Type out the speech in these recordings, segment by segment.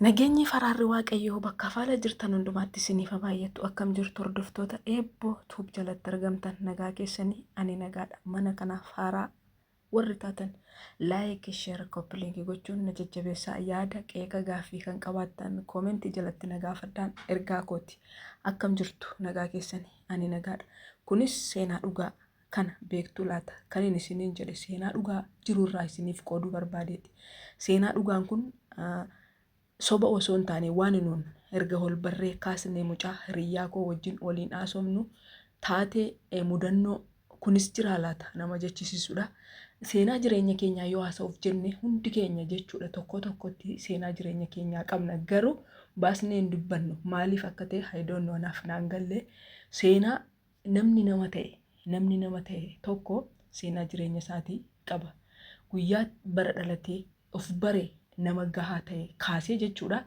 Nageenyi faraarri Waaqayyoo bakka faala jirtan hundumaatti isiniif haa baay'attu. Akkam jirtu hordoftoota Eebboo Tuub jalatti argamtan nagaa keessanii ani nagaadha. Mana kanaaf haaraa warri taatan like, share, copy link gochuun na jajjabeessaa. Yaada qeeqa gaaffii kan qabaattan koomentii jalatti na gaafadhaan ergaa kooti. Akkam jirtu nagaa keessanii ani nagaadha. Kunis seenaa dhugaa kana beektuu laata? Kanin isiniin jedhe seenaa dhugaa jirurraa isiniif qooduu barbaadeeti. Seenaa dhugaan kun soba osoo hin taane waan nuun erga wal barree kaasnee mucaa hiriyyaa koo wajjin waliin haasofnu taatee mudannoo kunis jiraa laata nama jechisiisudha. Seenaa jireenya keenyaa yoo haasa'uuf jenne hundi keenya jechuudha tokko tokkotti seenaa jireenya keenyaa qabna garuu baasnee hin dubbannu maaliif akka ta'e I don't know anaaf naan galle seenaa Namni nama ta'e namni nama ta'e tokko seenaa jireenya isaatii qaba. Guyyaa bara dhalatee of bare nama gahaa ta'e kaasee jechuudha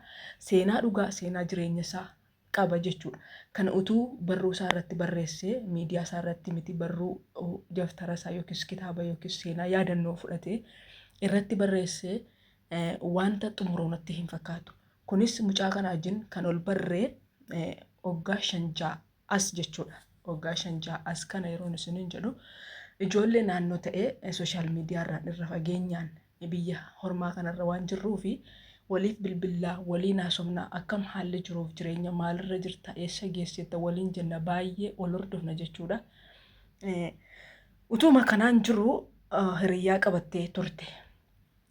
seenaa dhugaa seenaa jireenya isaa qaba jechuudha. Kana utuu barruu isaa irratti barreessee miidiyaa isaa irratti miti barruu daftara isaa yookiis kitaaba yookiis seenaa yaadannoo fudhatee irratti barreessee wanta xumuru natti hin fakkaatu. Kunis mucaa kana wajjin kan ol barree waggaa 5 6 as jechuudha. Waggaa 5 6 as kana yeroon isiniin jedhu ijoollee naannoo ta'ee social media irraan irra fageenyaan biyya hormaa kanarra waan jirruu fi waliif bilbillaa waliin haasofnaa akkam haalli jiruuf jireenya maalirra jirta eessa geessetta waliin jenna baay'ee wal hordofna jechuudha. Utuma kanaan jiru hiriyyaa qabattee turte.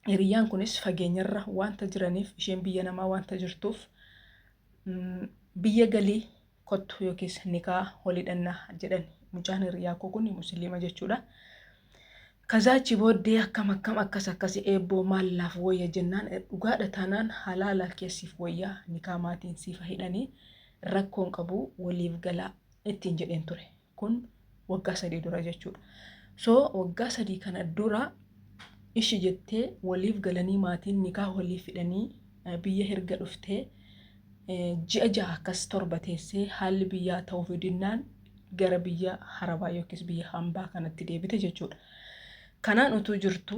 Hiriyyaan kunis fageenyarra wanta jiraniif isheen biyya namaa wanta jirtuuf biyya galii kottu yookiis nikaa wal hidhannaa jedhan mucaan hiriyaa koo kun musliima jechuudha. Kazaa achi booddee akkam akkam akkas akkasi eebboo maal naaf wayya jennaan dhugaadha taanaan halaala keessiif wayyaa nikaa maatiin siifa hidhanii rakkoon qabu waliif galaa ittiin jedheen ture. Kun waggaa 3 dura jechuudha. So waggaa 3 kana dura ishi jettee waliif galanii maatiin nikaa waliif hidhanii biyya herga dhuftee ji'a 6 akkas 7 teessee haalli biyyaa ta'uuf dinnaan gara biyya harabaa yookiis biyya hambaa kanatti deebite jechuudha. Kanaan utuu jirtu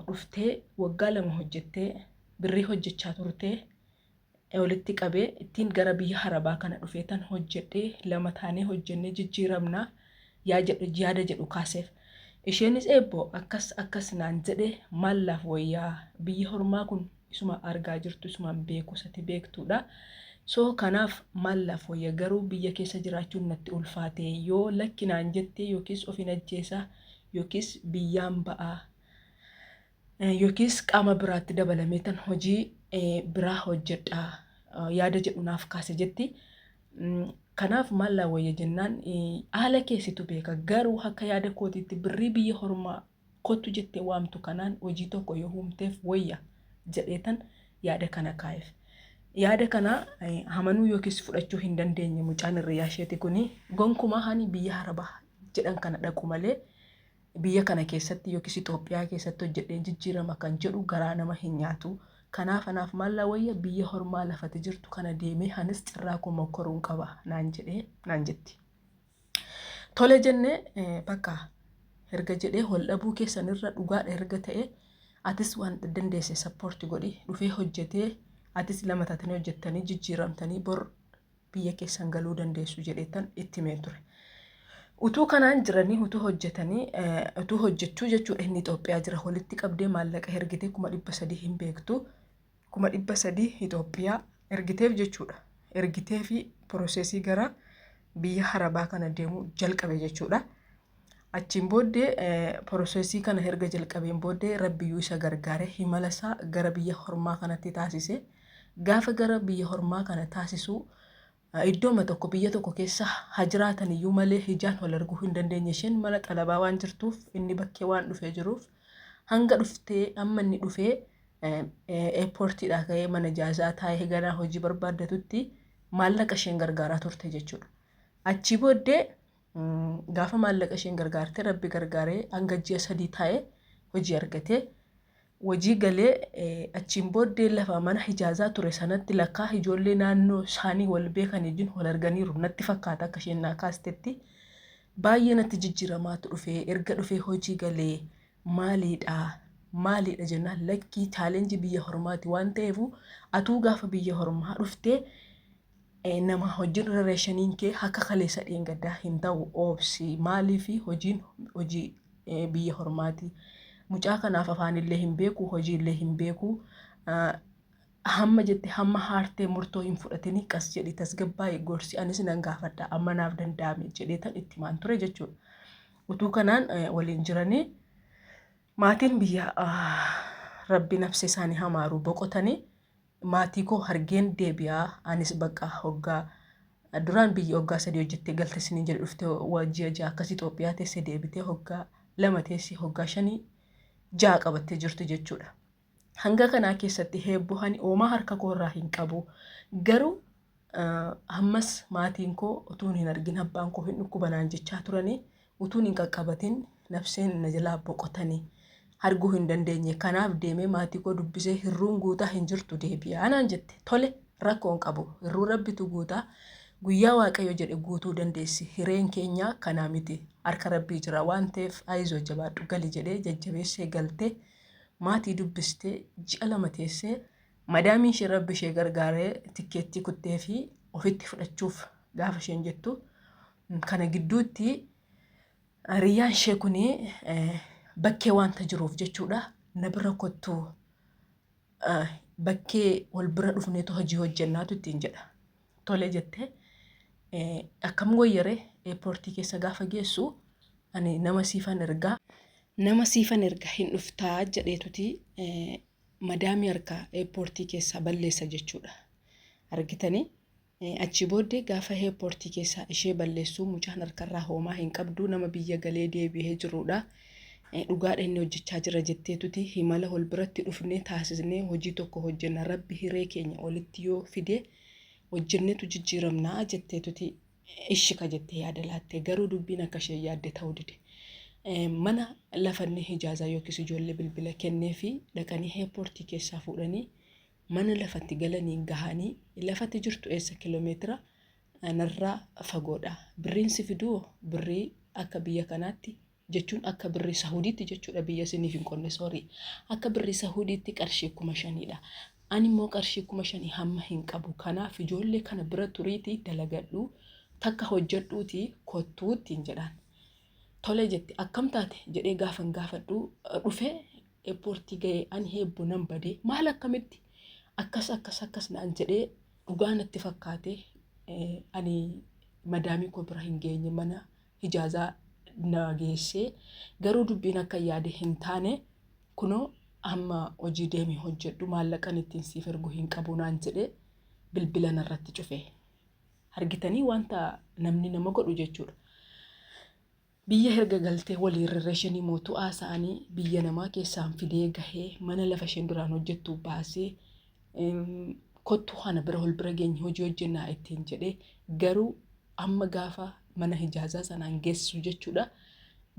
dhuftee waggaa 2 hojjettee birrii hojjechaa turtee walitti qabee ittiin gara biyya harabaa kana dhufee tan hojjedhee lama taanee hojjennee jijjiiramna yaa jedhu yaada jedhu kaaseef. Isheenis eebboo akkas akkas naan jedhe maal laaf wayyaa biyya hormaa kun isuma argaa jirtu isumaan beeku isati beektuudha. So kanaaf maal laaf wayya garuu biyya keessa jiraachuun natti ulfaate yoo lakki naan jettee yookiis ofin ajjeesa yookiis biyyaan ba'aa yookiis qaama biraatti dabalamee tan hojii biraa hojjedha yaada jedhu naaf kaase jetti. Kanaaf maal laa wayya jennaan haala keessitu beeka garuu akka yaada kootiitti birrii biyya hormaa kottu jettee waamtu kanaan hojii tokko yoo uumteef wayya jedheetan yaada kana kaa'eef. Yaada kana amanuu yookiis fudhachuu hin dandeenye mucaan hirriyaa isheeti kuni gonkumaa hani biyya arabaa jedhan kana dhaqu malee biyya kana keessatti yookiis Itoophiyaa keessatti hojjedheen jijjiirama kan jedhu garaa nama hin nyaatu. Kanaaf anaaf maal naa wayya biyya hormaa lafati jirtu kana deemee anis carraa koo mokkoruun qaba naan jedhee naan jetti. Tole jenne bakka erga jedhee wal dhabuu keessan irra dhugaadha erga ta'e atis waan dandeesse sappoorti godhi dhufee hojjetee atis lama taatanii hojjettanii jijjiiramtanii bor biyya keessan galuu dandeessu jedheetan itti himeen ture. Utuu kanaan jiranii utuu hojjetanii utuu hojjechuu jechuudha inni Itoophiyaa jira walitti qabdee maallaqa ergitee 300,000 hin beektu 300,000 Itoophiyaa ergiteef jechuudha. Ergitee fi piroosesii gara biyya harabaa kana deemuu jalqabe jechuudha. Achiin booddee piroosesii kana erga jalqabeen booddee rabbiyyuu isa gargaare himala isaa gara biyya hormaa kanatti taasise. Gaafa gara biyya hormaa kana taasisu iddooma tokko biyya tokko keessa haa jiraatan iyyuu malee ijaan wal arguu hin dandeenye. Isheen mana xalabaa waan jirtuuf inni bakkee waan dhufee jiruuf hanga dhuftee amma inni dhufee eerpoortiidhaa ka'ee mana jaazaa taa'ee ganaa hojii barbaaddatutti maallaqa isheen gargaaraa turte jechuudha. Achii booddee gaafa maallaqa isheen gargaarte rabbi gargaaree hanga ji'a 3 taa'ee hojii argate. Hojii galee achiin booddee lafa mana ijaazaa ture sanatti lakkaa ijoollee naannoo isaanii wal beekan wajjin wal arganiiru natti fakkaata akka isheen naa kaastetti. Baay'ee natti jijjiiramaatu dhufe erga dhufee hojii galee maaliidha Maaliidha jennaan lakkii challenge biyya hormaati waan ta'eef atuu gaafa biyya hormaa dhuftee nama hojiin relationiin kee akka kaleessa dheengaddaa hin ta'u oobsi maaliif hojiin hojii biyya hormaati. Mucaa kanaaf afaanillee hin beeku hojiillee hin beeku. Hamma jette hamma haartee murtoo hin fudhatini qas jedhi tasgabbaa'e gorsi anis nan gaafadha amma naaf danda'ame jedhee tan itti himaan ture jechuudha. Utuu kanaan waliin jiranii maatiin biyya rabbi nafse isaanii hamaaru boqotanii maatii koo hargeen deebi'aa anis bakka hoggaa duraan biyya hoggaa 3 hojjettee galte isiniin jedhe dhufte ji'a 6 akkas Itoophiyaa teessee deebitee hoggaa 2 teessee hoggaa 5 6 qabattee jirti jechuudha. Hanga kanaa keessatti heebboo ani oomaa harka koo irraa hin qabu. Garuu ammas maatiin koo utuun hin argin abbaan koo hin dhukkubanaan jechaa turanii utuun hin qaqqabatin nafseen na jalaa boqotanii arguu hin dandeenye. Kanaaf deemee maatii koo dubbisee hirruun guutaa hin jirtu deebi'aa naan jette. Tole rakkoo hin qabu. Hirruu rabbitu guutaa. Guyyaa Waaqayyo jedhe guutuu dandeessi. Hireen keenya kanaa miti. Harka rabbii jira waan ta'eef ayizoo jabaadhu gali jedhee jajjabeessee galtee maatii dubbistee ji'a 2 teessee madaamiin ishee rabbi ishee gargaaree tikkeettii kuttee fi ofitti fudhachuuf gaafa isheen jettu kana gidduutti hiriyyaan ishee kun bakkee wanta jiruuf jechuudha na bira kottu bakkee wal bira dhufneetu hojii hojjennaatu ittiin jedha. Tole jettee akkam goyyare eerpoortii keessa gaafa geessu ani nama siifan ergaa nama siifan erga hin dhuftaa jedheetuti madaamii harkaa eerpoortii keessaa balleessa jechuudha. Argitanii achi booddee gaafa eerpoortii keessaa ishee balleessu mucaan harkarraa hoomaa hin qabdu nama biyya galee deebi'ee jirudha. Dhugaadha inni hojjechaa jira jetteetuti himala wal biratti dhufnee taasisnee hojii tokko hojjenna rabbi hiree keenya olitti yoo fide hojjennetu jijjiiramnaa jetteetuti ishika jettee yaada laatte garuu dubbiin akka isheen yaadde ta'uu dide. Mana lafa inni hijaazaa yookiis ijoollee bilbila kennee fi dhaqanii eerpoortii keessaa fuudhanii mana lafatti galanii gahanii lafatti jirtu eessa kiloomeetira narraa fagoodha. Birriin si fiduu birrii akka biyya kanaatti jechuun akka birrii Sahudiitti jechuudha biyya isiniif hin qonne sorry akka birrii Sahudiitti qarshii 5000dha. Ani immoo qarshii 5000 hamma hin qabu. Kanaaf ijoollee kana bira turiitii dalagadhu takka hojjedhuutii kottuu ittiin jedhaan. Tole jette akkam taate jedhee gaafan gaafadhu dhufe eerpoortii ga'ee ani heebbo nan badee maal akkamitti akkas akkas akkas naan jedhee dhugaa natti fakkaate ani madaamii koo bira hin geenye mana ijaazaa na geessee garuu dubbiin akka yaade hin taane kunoo amma hojii deemi hojjedhu maallaqan ittiin siif ergu hin qabu naan jedhee bilbila narratti cufe. Argitanii wanta namni nama godhu jechuudha. Biyya erga galtee waliin relation mootuu haasa'anii biyya namaa keessaan fidee gahee mana lafa isheen duraan hojjettu baasee kottu kana bira ol bira geenye hojii hojjennaa ittiin jedhee garuu amma gaafa mana hijaazaa sanaan geessu jechuudha.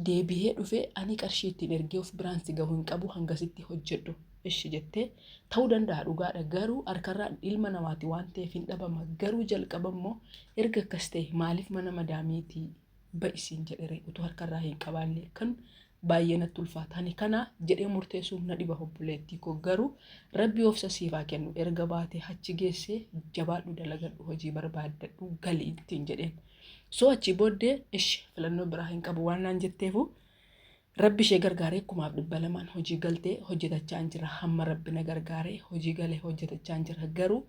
Deebi'ee dhufee ani qarshii ittiin ergee of biraan si gahu hin qabu hangasitti hojjedhu ishi jettee ta'uu danda'a dhugaadha garuu harkarraa ilma namaati waan ta'eef hin dhabama garuu jalqaba immoo erga akkas ta'e maaliif mana madaamiitii ba'isiin jedhere utuu harkarraa hin qabaanne kan baay'ee natti ulfaata ani kana jedhee murteessuun na dhiba obboleettii koo garuu rabbi obsa siif haa kennu erga baatee achi geessee jabaadhu dalagadhu hojii barbaaddadhu gali ittiin jedheen soo achii booddee ishi filannoo biraa hin qabu waan naan jetteefu rabbi ishee gargaaree 2200n hojii galtee hojjetachaa jira hamma rabbi na gargaaree hojii galee hojjetachaa jira garuu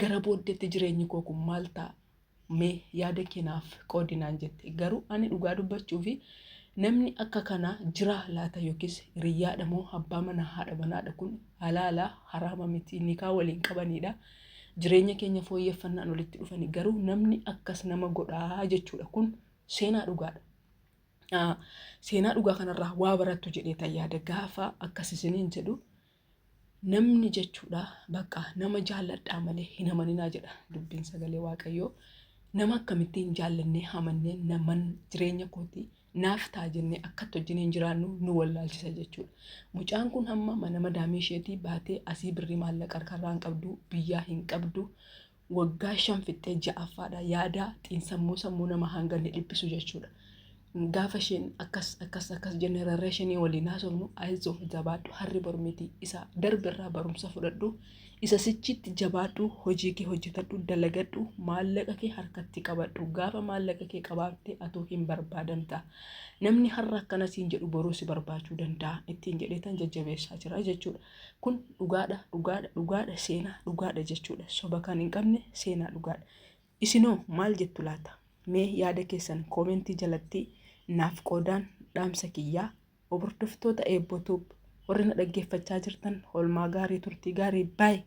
gara booddeetti jireenyi koo kun maal ta'a mee yaada kee naaf qoodi naan jette. Garuu ani dhugaa dubbachuu fi namni akka kanaa jiraa laata yookiis hiriyyaadha moo abbaa manaa haadha manaadha kun halaala haraama miti nikaa waliin qabaniidha. Jireenya keenya fooyyeffannaan walitti dhufani garuu namni akkas nama godhaa jechuudha kun seenaa dhugaadha. Seenaa dhugaa kanarraa waa barattu jedhee tan yaada gaafa akkas isiniin jedhu namni jechuudha bakka nama jaalladhaa malee hin amaninaa jedha dubbiin sagalee waaqayyoo. Nama akkamittiin jaallannee amannee naman jireenya kootii naaf ta'a jennee akkatti wajjin hin jiraannu nu wallaalchisa jechuudha. Mucaan kun hamma mana madaamii isheetii baatee asii birrii maallaqa harkarraa hin qabdu biyyaa hin qabdu waggaa 5 fixxee ja'affaadha yaada xiinsammuu sammuu nama hanga inni dhiphisu jechuudha. Gaafa isheen akkas akkas akkas jennee rarreeshinii waliin haasofnu, ayizoo jabaadhu, harri bor miti, isa darberraa barumsa fudhadhu, isa sichitti jabaadhu, hojii kee hojjetadhu, dalagadhu, maallaqa kee harkatti qabadhu. Gaafa maallaqa kee qabaatte atuu hin barbaadamta. Namni har'a akkana siin jedhu boruu si barbaachuu danda'a ittiin jedheetan jajjabeessaa jira jechuudha. Kun dhugaadha, dhugaadha, dhugaadha, seenaa dhugaadha jechuudha. Soba kan hin qabne seenaa dhugaadha. Isinoo maal jettu laata? Mee yaada keessan koomentii jalatti naaf qoodaan dhaamsa kiyyaa. Hordoftoota Eebboo Tube warri na dhaggeeffachaa jirtan, oolmaa gaarii, turtii gaarii, baay'ee.